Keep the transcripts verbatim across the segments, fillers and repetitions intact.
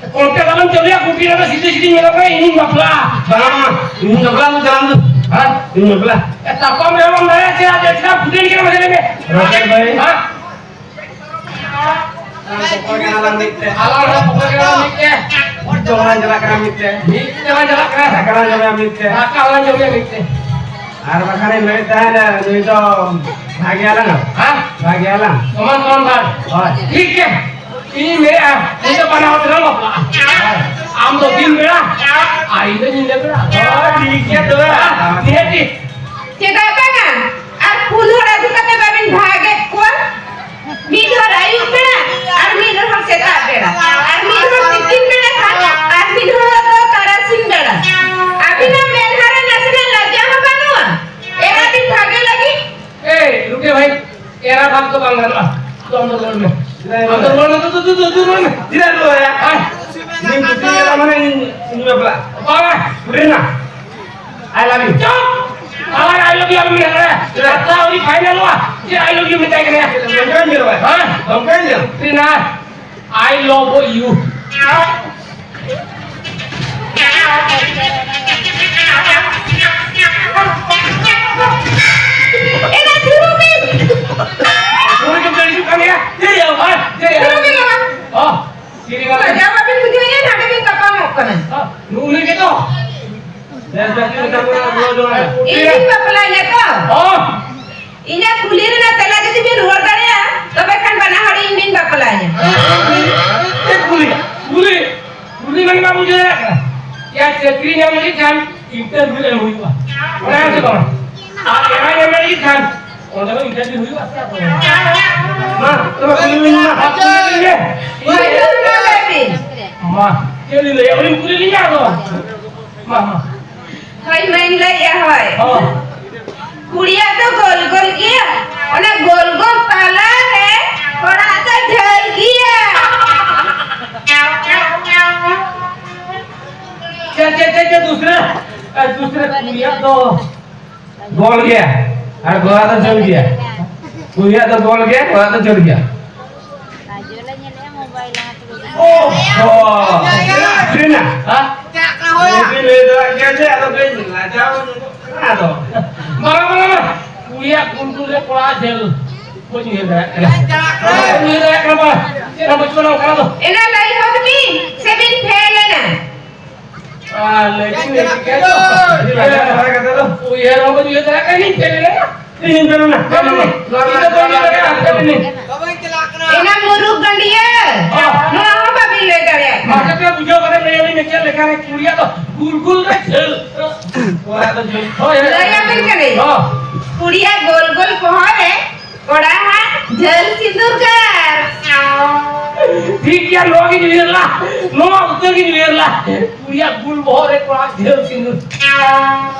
Contact ᱟᱞᱚᱢ ᱪᱟᱹᱞᱩᱭᱟ, ᱠᱩᱴᱤ ᱨᱮᱫᱚ ᱥᱤᱫᱷᱟᱹ ᱥᱤᱫᱷᱟᱹᱧ ᱢᱮᱛᱟ ᱠᱚᱣᱟ, ᱤᱧᱤᱧ ᱵᱟᱯᱞᱟᱜᱼᱟ᱾ ᱵᱟᱝ, ᱤᱧ ᱵᱟᱯᱞᱟ ᱫᱚ ᱪᱟᱞᱟᱜ ᱫᱚ᱾ ᱦᱮᱸ? ᱤᱧ ᱵᱟᱯᱞᱟ᱾ ᱮ, ᱛᱟᱯᱟᱢ ᱨᱮᱦᱚᱸ ᱵᱟᱢ ᱫᱟᱲᱮᱭᱟᱜᱼᱟ, ᱪᱮᱫ ᱟᱫᱚ ᱪᱮᱫᱟᱜ ᱯᱷᱩᱴᱮᱱ ᱠᱟᱱᱟ ᱢᱟᱥᱮ ᱞᱟᱹᱭ ᱢᱮ? ᱨᱚᱠᱮᱴ ᱵᱷᱟᱹᱭ᱾ ᱦᱮᱸ? ᱟᱞᱟᱝ ᱦᱚᱸ ᱵᱚᱠᱚᱭ ᱠᱟᱱᱟ ᱞᱟᱝ ᱢᱤᱫ ᱛᱮ᱾ ᱟᱞᱟᱝ ᱦᱚᱸ ᱵᱚᱠᱚᱭ ᱠᱟᱱᱟ ᱞᱟᱝ ᱢᱤᱫ ᱛᱮ᱾ ᱡᱚᱢ ᱞᱟᱝ ᱪᱟᱞᱟᱜ ᱠᱟᱱᱟ ᱢᱤᱫ ᱛᱮ᱾ ᱢᱤᱫ ᱛᱮ ᱞᱟᱝ ᱪᱟᱞᱟᱜ ᱠᱟᱱᱟ᱾ ᱫᱟᱠᱟ ᱞᱟᱝ ᱡᱚᱢᱟ ᱢᱤᱫ ᱛᱮ᱾ ᱫᱟᱠᱟ ᱦᱚᱸ ᱞᱟᱝ ᱡᱚᱢᱟ ᱢᱤᱫ ᱛᱮ᱾ ᱟᱨ ᱵᱟᱠᱷᱟᱱ ᱤᱧ ᱞᱟᱹᱭᱮᱫ ᱛᱟᱦᱮᱸᱱᱟ, ᱱᱩᱭ ᱫᱚ ᱵᱷᱟᱜᱮ ᱟᱞᱟᱝ᱾ ᱦᱮᱸ? ᱵᱷᱟᱜᱮ ᱟᱞᱟᱝ᱾ ᱥᱚᱢᱟᱱ ᱥᱚᱢᱟᱱ ᱵᱷᱟᱜᱽ᱾ ᱦᱳᱭ᱾ ᱴᱷᱤᱠ ᱜᱮᱭᱟ᱾ ᱤᱧ ᱢᱮᱱᱮᱫᱼᱟ, ᱱᱤᱛᱚᱜ ᱵᱟᱱᱟ ᱦᱚᱲ ᱛᱮᱞᱟᱝ ᱵᱟᱯᱞᱟᱜᱼᱟ᱾ ᱟᱢ ᱫᱚ ᱫᱤᱱ ᱵᱮᱲᱟ, ᱟᱨ ᱤᱧ ᱫᱚ ᱧᱤᱫᱟᱹ ᱵᱮᱲᱟ᱾ ᱦᱳᱭ, ᱴᱷᱤᱠ ᱜᱮᱭᱟ ᱛᱚᱵᱮ᱾ ᱱᱤᱦᱟᱹᱛᱤ᱾ ᱪᱮᱫᱟᱜ ᱵᱟᱝᱟ? ᱟᱨ ᱯᱩᱱ ᱦᱚᱲ ᱟᱹᱜᱩ ᱠᱟᱛᱮ ᱵᱟᱵᱤᱱ ᱵᱷᱟᱜᱮᱫ ᱠᱚᱣᱟ? ᱢᱤᱫ ᱦᱚᱲ ᱟᱹᱭᱩᱵ ᱵᱮᱲᱟ, ᱟᱨ ᱢᱤᱫ ᱦᱚᱲ ᱥᱮᱛᱟᱜ ᱵᱮᱲᱟ, ᱟᱨ ᱢᱤᱫ ᱦᱚᱲ ᱛᱤᱠᱤᱱ ᱵᱮᱲᱟ ᱠᱷᱟᱱ, ᱟᱨ ᱢᱤᱫ ᱦᱚᱲ ᱫᱚ ᱛᱟᱨᱟᱥᱤᱧ ᱵᱮᱲᱟ᱾ ᱟᱹᱵᱤᱱᱟᱜ ᱢᱮᱫᱦᱟ ᱨᱮ ᱱᱟᱥᱮᱱᱟᱜ ᱞᱟᱡᱟ ᱦᱚᱸ ᱵᱟᱹᱱᱩᱜᱼᱟ? ᱮᱨᱟ ᱵᱤᱱ ᱵᱷᱟᱜᱮ ᱞᱟᱹᱜᱤᱫ? ᱮᱭ, ᱨᱩᱠᱮ ᱵᱷᱟᱭ, ᱮᱨᱟ ᱵᱷᱟᱜᱽ ᱫᱚ ᱵᱟᱝ ᱜᱟᱱᱚᱜᱼᱟ᱾ ᱛᱚ, ᱟᱢ ᱫᱚ ᱨᱩᱣᱟᱹᱲ ᱢᱮ᱾ ᱟᱢ ᱫᱚ ᱨᱩᱣᱟᱹᱲ ᱢᱮ, ᱫᱩ, ᱫᱩ, ᱫᱩ, ᱫᱩ, ᱨᱩᱣᱟᱹᱲ ᱢᱮ᱾ ᱪᱮᱫᱟᱜ ᱨᱩᱣᱟᱹᱲᱟ? ᱦᱮᱸ? ᱤᱧ ᱠᱩᱥᱤ ᱠᱟᱱᱟ ᱢᱟᱱᱮ ᱤᱧ, ᱤᱧ ᱵᱟᱯᱞᱟ᱾ ᱵᱟᱝᱟ᱾ ᱯᱩᱨᱟᱹᱭᱮᱱᱟ᱾ I love you᱾ ᱪᱩᱯ! ᱟᱞᱟᱝ I love you ᱟᱞᱚᱢ ᱢᱮᱱᱟ᱾ ᱪᱮᱫᱟᱜ? ᱠᱟᱛᱷᱟ ᱟᱹᱣᱨᱤ final ᱚᱜᱼᱟ᱾ ᱪᱮᱫ I love you ᱢᱮᱛᱟᱭ ᱠᱟᱱᱟ? ᱫᱚᱢᱠᱟᱹᱧ ᱡᱮ ᱵᱟᱵᱟ᱾ ᱦᱮᱸ? ᱫᱚᱢᱠᱟᱹᱧ ᱡᱮ᱾ ᱨᱤᱱᱟ, I love you᱾ ᱮᱱᱟ ᱫᱷᱩᱨᱩ ᱵᱤᱱ᱾ ᱫᱷᱩᱨᱩ ᱵᱤᱱ ᱦᱤᱡᱩᱜ ᱠᱟᱱ ᱜᱮᱭᱟ᱾ ᱪᱮᱫ ᱭᱟ? ᱦᱮᱸ? ᱪᱮᱫ ᱭᱟ? ᱫᱷᱩᱨᱩ ᱵᱤᱱ ᱞᱟᱜᱟ᱾ ᱚ, ᱪᱮᱫ ᱭᱟ? ᱞᱟᱡᱟ ᱵᱟᱵᱤᱱ ᱵᱩᱡᱷᱟᱹᱣ ᱧᱟᱢ, ᱦᱟᱸᱰᱮ ᱵᱤᱱ ᱛᱟᱯᱟᱢᱚᱜ ᱠᱟᱱᱟ᱾ ᱦᱮᱸ, ᱱᱩᱜᱼᱩ ᱱᱩᱭ ᱜᱮᱛᱚ᱾ ᱵᱮᱥ, ᱵᱮᱥ, ᱵᱮᱥ, ᱵᱮᱥ, ᱵᱮᱥ, ᱵᱮᱥ, ᱤᱧ ᱵᱤᱱ ᱵᱟᱯᱞᱟᱧᱟ ᱛᱚ? ᱚ᱾ ᱤᱧᱟᱹᱜ ᱠᱩᱞᱤ ᱨᱮᱱᱟᱜ ᱛᱮᱞᱟ ᱡᱩᱫᱤ ᱵᱤᱱ ᱨᱩᱣᱟᱹᱲ ᱫᱟᱲᱮᱭᱟᱜᱼᱟ, ᱛᱚᱵᱮ ᱠᱷᱟᱱ ᱵᱟᱱᱟ ᱦᱚᱲ ᱤᱧ ᱵᱤᱱ ᱵᱟᱯᱞᱟᱧᱟ᱾ ᱪᱮᱫ ᱠᱩᱞᱤ? ᱠᱩᱞᱤ? ᱠᱩᱞᱤ ᱢᱟᱱᱮ ᱵᱟᱢ ᱵᱩᱡᱷᱟᱹᱣ ᱫᱟᱲᱮᱭᱟᱜ ᱠᱟᱱᱟ᱾ ᱭᱟ, ᱪᱟᱹᱠᱨᱤ ᱧᱟᱢ ᱞᱟᱹᱜᱤᱫ ᱠᱷᱟᱱ interview ᱮᱢ ᱦᱩᱭᱩᱜᱼᱟ᱾ ᱚᱱᱟ ᱦᱮᱸ ᱥᱮ ᱵᱟᱝ? ᱟᱨ ᱮᱨᱟ ᱧᱟᱢ ᱞᱟᱹᱜᱤᱫ ᱠᱷᱟᱱ ᱚᱸᱰᱮ ᱦᱚᱸ interview ᱦᱩᱭᱩᱜᱼᱟ ᱥᱮ ᱵᱟᱝ? ᱢᱟ, ᱛᱚᱵᱮ ᱠᱩᱞᱤ ᱞᱤᱧ ᱢᱟ᱾ ᱦᱳᱭ, ᱢᱟ ᱞᱟᱹᱭ ᱵᱤᱱ᱾ ᱢᱟ, ᱪᱮᱫ ᱞᱤᱧ ᱞᱟᱹᱭᱟ? ᱩᱱᱤᱢ ᱠᱩᱞᱤ ᱞᱤᱧᱟ ᱟᱫᱚ᱾ ᱢᱟ, ᱢᱟ᱾ ᱦᱳᱭ, ᱢᱟᱧ ᱞᱟᱹᱭᱮᱜᱼᱟ, ᱦᱳᱭ᱾ ᱦᱚᱸ᱾ ᱠᱩᱲᱤᱭᱟᱜ ᱫᱚ ᱜᱳᱞ ᱜᱳᱞ ᱜᱮᱭᱟ, ᱚᱱᱟ ᱜᱳᱞ ᱜᱳᱞ ᱛᱟᱞᱟ ᱨᱮ ᱦᱚᱲᱟᱜ ᱫᱚ ᱡᱷᱟᱹᱞ ᱜᱮᱭᱟ᱾ ᱪᱮ, ᱪᱮ, ᱪᱮ, ᱪᱮ, ᱫᱩᱥᱨᱟ, ᱮ, ᱫᱩᱥᱨᱟ ᱠᱩᱲᱤᱭᱟᱜ ᱫᱚ ᱜᱳᱞ ᱜᱮᱭᱟ ᱟᱨ ᱜᱳᱞᱟᱜ ᱫᱚ ᱡᱷᱟᱹᱞ ᱜᱮᱭᱟ᱾ ᱠᱩᱲᱤᱭᱟᱜ ᱫᱚ ᱜᱳᱞ ᱜᱮᱭᱟ, ᱠᱚᱲᱟᱜ ᱫᱚ ᱡᱷᱟᱹᱞ ᱜᱮᱭᱟ᱾ ᱠᱟᱡᱚᱞᱮ ᱧᱮᱞᱮᱜᱼᱟ mobile ᱞᱟᱦᱟ ᱛᱮᱜᱮ᱾ ᱳ, ᱚ, ᱥᱟᱹᱨᱤᱱᱟ? ᱦᱮᱸ? ᱤᱧ ᱞᱟᱹᱭ ᱫᱟᱲᱮᱭᱟᱜ ᱜᱮᱭᱟ ᱡᱮ, ᱟᱫᱚ ᱠᱟᱹᱡ ᱞᱟᱡᱟᱣ ᱧᱚᱜᱚᱜ ᱠᱟᱱᱟ ᱟᱫᱚ᱾ ᱵᱟᱝ, ᱵᱟᱝ, ᱵᱟᱝ᱾ ᱠᱩᱲᱤᱭᱟᱜ ᱜᱩᱞ ᱜᱩᱞ ᱨᱮ ᱠᱚᱲᱟ ᱡᱷᱟᱹᱞ᱾ ᱵᱟᱹᱧ ᱩᱭᱦᱟᱹᱨ ᱫᱟᱲᱮᱭᱟᱜ ᱠᱟᱱᱟ᱾ ᱵᱟᱹᱧ ᱩᱭᱦᱟᱹᱨ ᱫᱟᱲᱮᱭᱟᱜ ᱠᱟᱱᱟ, ᱵᱟ᱾ ᱪᱮᱫ ᱦᱚᱸ ᱵᱟᱹᱪᱩᱜ ᱟᱱᱟ ᱚᱱᱠᱟᱱᱟᱜ ᱫᱚ᱾ ᱮᱱᱟ ᱞᱟᱹᱭ ᱦᱚᱫ ᱢᱤᱧ, ᱥᱮ ᱵᱤᱱ ᱯᱷᱮᱞ ᱮᱱᱟ? ᱟᱨ ᱞᱟᱹᱭ ᱠᱤᱱ ᱞᱟᱹᱭ ᱠᱮᱫ ᱫᱚ, ᱟᱹᱰᱤ ᱞᱟᱡᱟᱣ ᱠᱟᱛᱷᱟ ᱠᱟᱛᱷᱟ ᱫᱚ᱾ ᱩᱭᱦᱟᱹᱨ ᱦᱚᱸ ᱵᱟᱹᱧ ᱩᱭᱦᱟᱹᱨ ᱫᱟᱲᱮᱭᱟᱜ ᱠᱟᱱᱟ, ᱤᱧ ᱯᱷᱮᱞ ᱮᱱᱟ᱾ ᱤᱧ ᱯᱷᱮᱞ ᱮᱱᱟ᱾ ᱤᱧ ᱫᱚ ᱵᱟᱹᱧ ᱩᱭᱦᱟᱹᱨ ᱫᱟᱲᱮᱭᱟᱜ ᱠᱟᱱᱟ, ᱯᱷᱮᱞ ᱮᱱᱟᱹᱧ᱾ ᱮᱱᱟ ᱢᱩᱨᱩᱠ ᱜᱟᱹᱰᱭᱟᱹ᱾ ᱦᱚᱸ᱾ ᱱᱚᱣᱟ ᱦᱚᱸ ᱵᱟᱹᱵᱤᱱ ᱞᱟᱹᱭ ᱫᱟᱲᱮᱭᱟᱜ ᱠᱟᱱᱟ᱾ ᱢᱟᱥᱮ ᱯᱮ ᱵᱩᱡᱷᱟᱹᱣ ᱠᱟᱛᱮ ᱞᱟᱹᱭ ᱟᱹᱞᱤᱧ ᱢᱮ, ᱪᱮᱫ ᱞᱮᱠᱟ ᱨᱮ ᱠᱩᱲᱤᱭᱟᱜ ᱫᱚ ᱜᱩᱞ ᱜᱩᱞ ᱨᱮ ᱡᱷᱟᱹᱞ? ᱚᱲᱟᱜ ᱫᱚ ᱡᱷᱟᱹᱞ᱾ ᱦᱳᱭ, ᱦᱳᱭ᱾ ᱞᱟᱹᱭ ᱟᱹᱵᱤᱱ ᱠᱟᱹᱱᱟᱹᱧ᱾ ᱦᱚᱸ᱾ ᱠᱩᱲᱤᱭᱟᱜ ᱜᱳᱞ ᱜᱳᱞ ᱵᱚᱦᱚᱜ ᱨᱮ ᱠᱚᱲᱟ ᱦᱟᱜ ᱡᱷᱟᱹᱞ ᱥᱤᱸᱫᱩᱨ ᱜᱟᱨ᱾ ᱴᱷᱤᱠ ᱜᱮᱭᱟ, ᱱᱚᱣᱟ ᱜᱤᱧ ᱩᱭᱦᱟᱹᱨ ᱞᱟ, ᱱᱚᱣᱟ ᱩᱛᱟᱹᱨ ᱜᱤᱧ ᱩᱭᱦᱟᱹᱨ ᱞᱟ᱾ ᱠᱩᱲᱤᱭᱟᱜ ᱜᱩᱞ ᱵᱚᱦᱚᱜ ᱨᱮ ᱠᱚᱲᱟ ᱡᱷᱟᱹᱞ ᱥᱤᱸᱫᱩᱨ᱾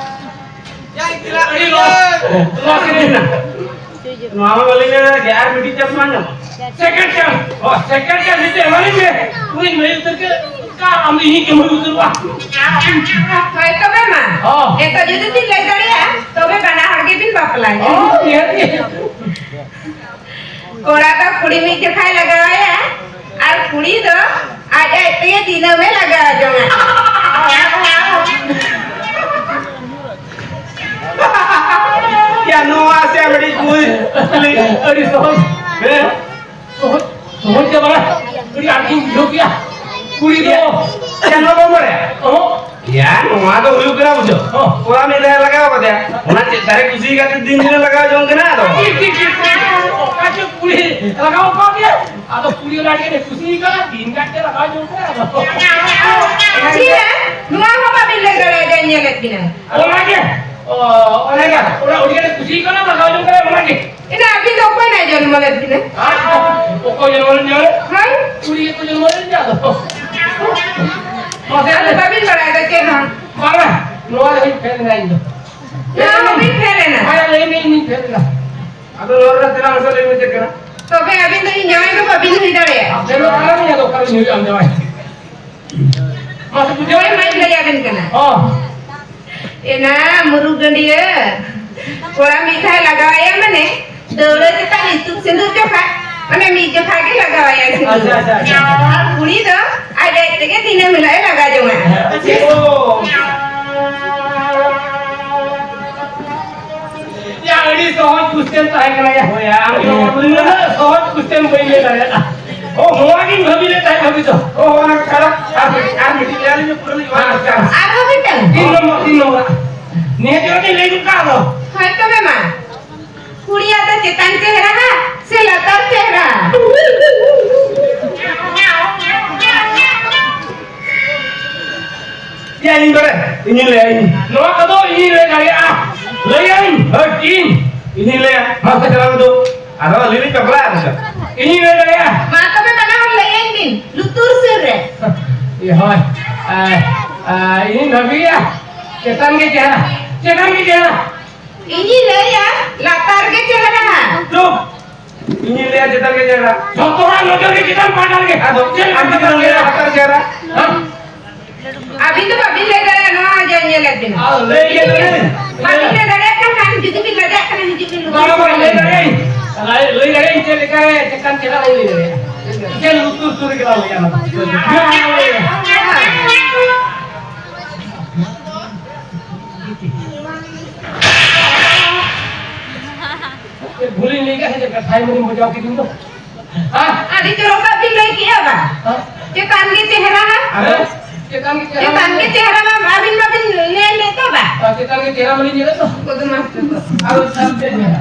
ᱟᱹᱰᱤ ᱞᱚᱥ, ᱞᱚᱥ ᱮᱱᱟ᱾ ᱱᱚᱣᱟ ᱢᱟ ᱵᱟᱹᱞᱤᱧ ᱞᱟᱹᱭ ᱫᱟᱲᱮᱭᱟᱜ ᱜᱮᱭᱟ, ᱟᱨ ᱢᱤᱫᱴᱤᱡ chance ᱢᱟ ᱧᱟᱢᱚᱜ᱾ Second chance, ᱚ, second chance ᱡᱩᱫᱤ ᱮᱢᱟᱞᱤᱧ ᱢᱮ, ᱩᱱᱤ ᱢᱟᱹᱭ ᱩᱛᱟᱹᱨ ᱜᱮ, ᱚᱠᱟ ᱟᱢ ᱤᱧ ᱜᱮ ᱢᱟᱹᱭ ᱩᱛᱟᱹᱨᱚᱜᱼᱟ᱾ ᱦᱳᱭ, ᱛᱚᱵᱮ ᱢᱟ᱾ ᱦᱚᱸ᱾ ᱮᱛᱚ ᱡᱩᱫᱤ ᱵᱤᱱ ᱞᱟᱹᱭ ᱫᱟᱲᱮᱭᱟᱜᱼᱟ, ᱛᱚᱵᱮ ᱵᱟᱱᱟ ᱦᱚᱲ ᱜᱮᱵᱤᱱ ᱵᱟᱯᱞᱟᱧᱟ᱾ ᱦᱚᱸ, ᱱᱤᱦᱟᱹᱛ ᱜᱮ᱾ ᱠᱚᱲᱟ ᱫᱚ ᱠᱩᱲᱤ ᱢᱤᱫ ᱡᱚᱠᱷᱟᱭ ᱞᱟᱜᱟᱣᱟᱭᱟ, ᱟᱨ ᱠᱩᱲᱤ ᱫᱚ ᱟᱡ ᱟᱡ ᱛᱮᱜᱮ ᱫᱤᱱᱟᱹᱢᱮ ᱞᱟᱜᱟᱣ ᱡᱚᱝᱟ᱾ ᱭᱟ, ᱱᱚᱣᱟ ᱥᱮ ᱟᱹᱰᱤ ᱠᱩᱞ, ᱠᱩᱞᱤ᱾ ᱟᱹᱰᱤ ᱥᱚᱦᱚᱡ᱾ ᱦᱮᱸ? ᱥᱚᱦᱚᱡ, ᱥᱚᱦᱚᱡ ᱪᱟᱵᱟ᱾ ᱟᱹᱰᱤ ᱟᱸᱴ ᱤᱧ ᱵᱩᱡᱷᱟᱹᱣ ᱠᱮᱜᱼᱟ᱾ ᱠᱩᱲᱤ ᱫᱚ ᱪᱮᱫ ᱦᱚᱸ ᱵᱟᱢ ᱵᱟᱲᱟᱭᱟ? ᱚᱦᱚᱸ᱾ ᱭᱟ, ᱱᱚᱣᱟ ᱫᱚ ᱦᱩᱭᱩᱜ ᱠᱟᱱᱟ, ᱵᱩᱡᱷᱟᱹᱣ᱾ ᱦᱚᱸ᱾ ᱠᱚᱲᱟ ᱢᱤᱫ ᱫᱷᱟᱣ ᱞᱟᱜᱟᱣ ᱠᱟᱫᱮᱭᱟ, ᱚᱱᱟ ᱪᱮᱫ ᱫᱟᱨᱮ ᱠᱩᱥᱤ ᱠᱟᱛᱮ ᱫᱤᱱ ᱫᱤᱱᱮ ᱞᱟᱜᱟᱣ ᱡᱚᱝ ᱠᱟᱱᱟ ᱟᱫᱚ᱾ ᱴᱷᱤᱠ, ᱴᱷᱤᱠ, ᱴᱷᱤᱠ, ᱴᱷᱤᱠ᱾ ᱚᱠᱟ ᱪᱚ ᱠᱩᱲᱤ ᱞᱟᱜᱟᱣ ᱠᱟᱫᱮᱭᱟ, ᱟᱫᱚ ᱠᱩᱲᱤ ᱚᱱᱟ ᱜᱮ ᱠᱩᱥᱤ ᱠᱟᱱᱟ, ᱫᱤᱱ ᱠᱟᱛᱮ ᱞᱟᱜᱟᱣ ᱡᱚᱝ ᱠᱟᱱᱟ ᱟᱫᱚ᱾ ᱪᱮᱫ? ᱱᱚᱣᱟ ᱦᱚᱸ ᱵᱟᱵᱤᱱ ᱞᱟᱹᱭ ᱫᱟᱲᱮᱭᱟᱫᱟ, ᱧᱮᱞᱮᱫ ᱵᱤᱱᱟ᱾ ᱚᱱᱟ ᱜᱮ? ᱚ, ᱚᱱᱟ ᱜᱮ᱾ ᱚᱱᱟ ᱩᱱᱤ ᱜᱮ ᱠᱩᱥᱤ ᱠᱟᱱᱟ, ᱞᱟᱜᱟᱣ ᱡᱚᱝ ᱠᱟᱱᱟ, ᱚᱱᱟ ᱜᱮ᱾ ᱮᱱᱟ ᱟᱹᱵᱤᱱ ᱫᱚ ᱚᱠᱚᱭ ᱱᱟᱭ ᱡᱚᱱᱢᱚ ᱞᱮᱫ ᱵᱤᱱᱟ? ᱦᱮᱸ? ᱚᱠᱚᱭ ᱡᱚᱱᱢᱚ ᱞᱮᱫ ᱢᱮᱭᱟ? ᱦᱳᱭ᱾ ᱠᱩᱲᱤ ᱜᱮᱠᱚ ᱡᱚᱱᱢᱚ ᱞᱮᱫ ᱢᱮᱭᱟ ᱟᱫᱚ᱾ ᱢᱟᱥᱮ ᱟᱫᱚ ᱵᱟᱹᱵᱤᱱ ᱵᱟᱲᱟᱭ ᱫᱟ ᱪᱮᱫ ᱦᱚᱸ? ᱵᱟᱝᱟ, ᱱᱚᱣᱟ ᱨᱮ ᱦᱚᱸᱧ ᱯᱷᱮᱞ ᱮᱱᱟ ᱤᱧ ᱫᱚ᱾ ᱱᱚᱣᱟ ᱦᱚᱸ ᱵᱤᱱ ᱯᱷᱮᱞ ᱮᱱᱟ? ᱦᱳᱭ, ᱞᱟᱹᱭ ᱢᱮ, ᱤᱧ ᱯᱷᱮᱞ ᱮᱱᱟ᱾ ᱟᱫᱚ ᱱᱚᱣᱟ ᱨᱮᱱᱟᱜ ᱛᱮᱞᱟ ᱢᱟᱥᱮ ᱞᱟᱹᱭ ᱢᱮ ᱪᱮᱫ ᱠᱟᱱᱟ? ᱛᱚᱵᱮ ᱟᱹᱵᱤᱱ ᱫᱚ ᱤᱧ ᱡᱟᱶᱟᱭ ᱫᱚ ᱵᱟᱹᱵᱤᱱ ᱦᱩᱭ ᱫᱟᱲᱮᱭᱟᱜᱼᱟ᱾ ᱟᱯᱮ ᱫᱚ ᱚᱠᱟᱨᱮ ᱢᱮᱭᱟ ᱫᱚ ᱚᱠᱟᱨᱮ ᱦᱩᱭᱩᱜᱼᱟ ᱟᱢ ᱡᱟᱶᱟᱭ? ᱢᱟᱥᱮ ᱵᱩᱡᱷᱟᱹᱣ ᱦᱳᱭ, ᱢᱮ᱾ ᱢᱟᱧ ᱞᱟᱹᱭ ᱟᱵᱤᱱ ᱠᱟᱱᱟ᱾ ᱦᱚᱸ᱾ ᱮᱱᱟ ᱢᱩᱨᱩ ᱜᱟᱹᱰᱭᱟᱹ᱾ ᱠᱚᱲᱟ ᱢᱤᱫ ᱫᱷᱟᱣ ᱞᱟᱜᱟᱣᱟᱭᱟ ᱢᱟᱱᱮ, ᱫᱟᱹᱣᱲᱟᱹ ᱪᱮᱛᱟᱱ ᱤᱛᱩᱫ ᱥᱤᱸᱫᱩᱨ ᱡᱚᱠᱷᱟ, ᱢᱟᱱᱮ ᱢᱤᱫ ᱡᱚᱠᱷᱟ ᱜᱮ ᱞᱟᱜᱟᱣᱟᱭᱟ ᱥᱤᱸᱫᱩᱨ᱾ ᱟᱪᱪᱷᱟ, ᱟᱪᱪᱷᱟ, ᱟᱪᱪᱷᱟ᱾ ᱟᱨ ᱠᱩᱲᱤ ᱫᱚ ᱤᱱᱟᱹ ᱢᱮᱱᱟᱜᱼᱟ, ᱞᱟᱜᱟ ᱡᱚᱝᱟ᱾ ᱭᱟ, ᱟᱹᱰᱤ ᱥᱚᱦᱚᱡ question ᱛᱟᱦᱮᱸ ᱠᱟᱱᱟ ᱭᱟ᱾ ᱦᱳᱭ, ᱟᱢ ᱫᱚ ᱱᱩᱱᱟᱹᱜ ᱥᱚᱦᱚᱡ question ᱵᱟᱹᱧ ᱞᱟᱹᱭ ᱫᱟᱲᱮᱭᱟᱜᱼᱟ᱾ ᱚ, ᱱᱚᱣᱟ ᱜᱤᱧ ᱵᱷᱟᱹᱵᱤ ᱞᱮᱫ ᱛᱟᱦᱮᱸᱫ ᱵᱷᱟᱹᱵᱤ ᱫᱚ᱾ ᱚ, ᱚᱱᱟ ᱠᱟᱛᱷᱟ ᱫᱚ ᱟᱨ ᱢᱤᱫᱴᱤᱡ, ᱟᱨ ᱢᱤᱫᱴᱤᱡ ᱞᱟᱹᱭ ᱟᱹᱞᱤᱧ ᱢᱮ, ᱯᱩᱨᱟᱹ ᱞᱤᱧ ᱚᱱᱟ ᱠᱟᱛᱷᱟ᱾ ᱟᱨᱦᱚᱸ ᱢᱤᱫᱴᱟᱝ᱾ ᱛᱤᱱ ᱱᱚᱢᱵᱚᱨ, ᱛᱤᱱ ᱱᱚᱢᱵᱚᱨ᱾ ᱱᱤᱭᱟᱹ ᱡᱚᱛᱚᱧ ᱞᱟᱹᱭ ᱜᱚᱫ ᱠᱟᱜ ᱫᱚ᱾ ᱦᱳᱭ ᱛᱚᱵᱮ ᱢᱟ᱾ ᱠᱩᱲᱤᱭᱟᱜ ᱫᱚ ᱪᱮᱛᱟᱱ ᱪᱮᱦᱨᱟ ᱥᱮ ᱞᱟᱛᱟᱨ ᱪᱮᱦᱨᱟ? ᱭᱟ, ᱤᱧ ᱵᱟᱲᱟᱭ, ᱤᱧᱤᱧ ᱞᱟᱹᱭᱟ, ᱤᱧ᱾ ᱱᱚᱣᱟ ᱠᱚᱫᱚ ᱤᱧᱤᱧ ᱞᱟᱹᱭ ᱫᱟᱲᱮᱭᱟᱜᱼᱟ᱾ ᱞᱟᱹᱭᱟᱹᱧ, ᱦᱳᱭ, ᱤᱧ, ᱤᱧᱤᱧ ᱞᱟᱹᱭᱟ᱾ ᱢᱟ, ᱥᱮ ᱪᱟᱞᱟᱣ ᱩᱫᱩᱜ᱾ ᱟᱫᱚ ᱟᱹᱞᱤᱧ ᱞᱤᱧ ᱯᱮᱯᱲᱟ ᱟᱠᱟᱫᱟ᱾ ᱤᱧᱤᱧ ᱞᱟᱹᱭ ᱫᱟᱲᱮᱭᱟᱜᱼᱟ᱾ ᱢᱟ ᱛᱚᱵᱮ, ᱵᱟᱱᱟ ᱦᱚᱲ ᱞᱟᱹᱭᱟᱹᱧ ᱵᱤᱱ, ᱞᱩᱛᱩᱨ ᱥᱩᱨ ᱨᱮ᱾ ᱦᱳᱭ, ᱟ, ᱟ, ᱤᱧᱤᱧ ᱵᱷᱟᱹᱵᱤᱭᱟ, ᱪᱮᱛᱟᱱ ᱜᱮ ᱪᱮᱦᱨᱟ, ᱪᱮᱛᱟᱱ ᱜᱮ ᱪᱮᱦᱨᱟ᱾ ᱤᱧᱤᱧ ᱞᱟᱹᱭᱟ, ᱞᱟᱛᱟᱨ ᱜᱮ ᱪᱮᱦᱨᱟ᱾ ᱪᱩᱯ! ᱤᱧᱤᱧ ᱞᱟᱹᱭᱟ, ᱪᱮᱛᱟᱱ ᱜᱮ ᱪᱮᱦᱨᱟ᱾ ᱡᱚᱛᱚ ᱦᱚᱲᱟᱜ ᱱᱚᱡᱚᱨ ᱜᱮ ᱪᱮᱛᱟᱱ ᱯᱟᱦᱴᱟ ᱨᱮᱜᱮ᱾ ᱟᱫᱚ ᱪᱮᱫ ᱟᱢ ᱡᱩᱫᱤᱢ ᱞᱟᱹᱭᱟ, ᱞᱟᱛᱟᱨ ᱪᱮᱦᱨᱟ? ᱦᱮᱸ? ᱟᱹᱵᱤᱱ ᱫᱚ ᱵᱟᱹᱵᱤᱱ ᱞᱟᱹᱭ ᱫᱟᱲᱮᱭᱟᱜᱼᱟ, ᱱᱚᱣᱟ ᱡᱮ ᱧᱮᱞᱮᱫ ᱵᱤᱱ᱾ ᱟᱫᱚ ᱞᱟᱹᱭ ᱜᱮ ᱞᱟᱹᱭ᱾ ᱵᱟᱹᱵᱤᱱ ᱞᱟᱹᱭ ᱫᱟᱲᱮᱭᱟᱜ ᱠᱷᱟᱱ, ᱠᱷᱟᱱ ᱡᱩᱫᱤ ᱵᱤᱱ ᱞᱟᱡᱟᱜ ᱠᱟᱱᱟ, ᱦᱤᱡᱩᱜ ᱵᱤᱱ ᱞᱩᱛᱩᱨ ᱵᱟᱝ, ᱵᱟᱝ, ᱥᱩᱨ ᱞᱟᱹᱭ ᱨᱮ᱾ ᱫᱟᱲᱮᱭᱟᱜ ᱟᱹᱧ᱾ ᱞᱟᱹᱭ, ᱞᱟᱹᱭ ᱫᱟᱲᱮᱭᱟᱜ ᱟᱹᱧ, ᱪᱮᱫ ᱞᱮᱠᱟ ᱨᱮ, ᱪᱮᱫ ᱞᱮᱠᱟᱱ ᱪᱮᱦᱨᱟ ᱞᱤᱧ ᱞᱟᱹᱭ ᱫᱟᱲᱮᱭᱟᱜᱼᱟ᱾ ᱮᱠᱮᱱ ᱞᱩᱛᱩᱨ ᱥᱩᱨ ᱨᱮᱜᱮ ᱞᱟᱝ ᱞᱟᱹᱭᱟ ᱚᱱᱟ ᱫᱚ᱾ ᱪᱮᱫ ᱵᱷᱩᱞᱤᱧ ᱞᱟᱹᱭ ᱠᱮᱫᱟ ᱥᱮ ᱪᱮᱫ? ᱠᱟᱛᱷᱟᱭ ᱢᱟᱱᱮᱧ ᱵᱩᱡᱷᱟᱹᱣ ᱠᱮᱫᱤᱧ ᱫᱚ᱾ ᱦᱮᱸ? ᱟᱹᱰᱤ ᱪᱚᱨᱚᱠ ᱵᱤᱱ ᱞᱟᱹᱭ ᱠᱮᱜᱼᱟ ᱵᱟ᱾ ᱦᱮᱸ? ᱪᱮᱛᱟᱱ ᱜᱮ ᱪᱮᱦᱨᱟ᱾ ᱟᱫᱚ? ᱪᱮᱛᱟᱱ ᱜᱮ ᱪᱮᱦᱨᱟ᱾ ᱪᱮᱛᱟᱱ ᱜᱮ ᱪᱮᱦᱨᱟ ᱢᱟ ᱟᱹᱵᱤᱱ ᱢᱟᱵᱤᱱ ᱧᱮᱞ ᱞᱮᱫ ᱫᱚ ᱵᱟ᱾ ᱦᱮᱸ, ᱪᱮᱛᱟᱱ ᱜᱮ ᱪᱮᱦᱨᱟ ᱢᱟᱞᱤᱧ ᱧᱮᱞᱮᱫ ᱫᱚ᱾ ᱠᱚᱫᱚ ᱢᱟᱥᱴᱟᱨ ᱫᱚ᱾ ᱟᱫᱚ ᱪᱮᱫ ᱢᱮᱱᱟ?